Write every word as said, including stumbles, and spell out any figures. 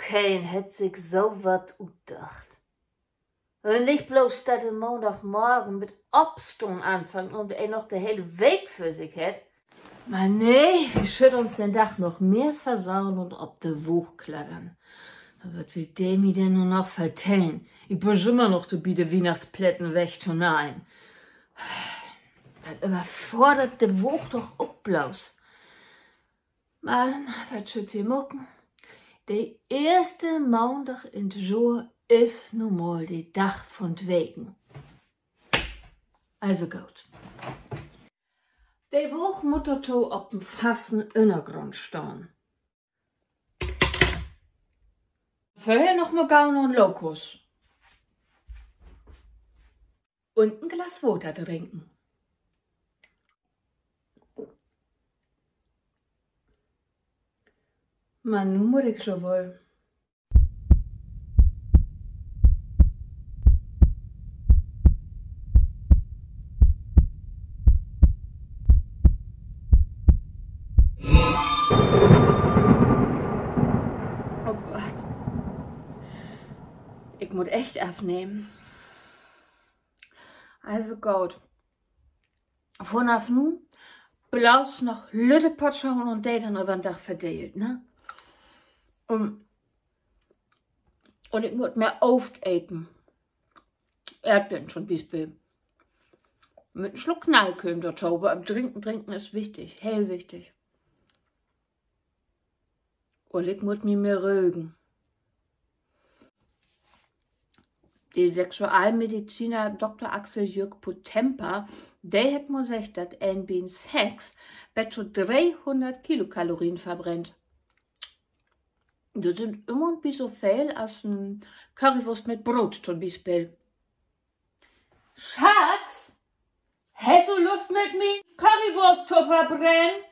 Keen hett sik so wat utdacht. Un nich blots, dat de Maandagmorgen mit Opstahn anfangt un een noch de hele Week vör sik hett. Man nee, wi schüllt uns den Dag noch mehr versauen un op de Waag kladdern. Wat will de mi denn nu noch vertellen? Ik bün jümmer noch dorbi, de Wiehnachtsplätten wegtoneihen. Dat överfordert de Waag doch ok blots. Man wat schüllt wi maken? De eerste Maandag in't Johr is nu mal de Dag vun't Wegen. Also goot. De Waag mutt dorto op en fasten Ünnergrund stahn. Vörher noch mal gau na'n Lokus un en Glas Water drinken. Man nu mutt ik jo woll. Oh Gott. Ik mutt echt afnehmen. Also goot. Vunaf nu blots noch lütte Portschonen un de denn över'n Dag verdeelt, ne? Un, un ik mutt mehr Ooft eten. Eerdbeern to'n Bispeel. Mit en Sluck Knallköm dorto, aver drinken, drinken is wichtig, heel wichtig. Un ik mutt mi mehr rögen. De Sexualmediziner Dokter Axel Jörg Potempa, de hett mal seggt, dat een bi'n Sex bet to dreehunnert Kilokalorien verbrennt. Dat sünd ümmer bi so veel as en Currywurst mit Broot to'n Bispeel. Schatz, hest du Lust, mit mi Currywurst to verbrennen?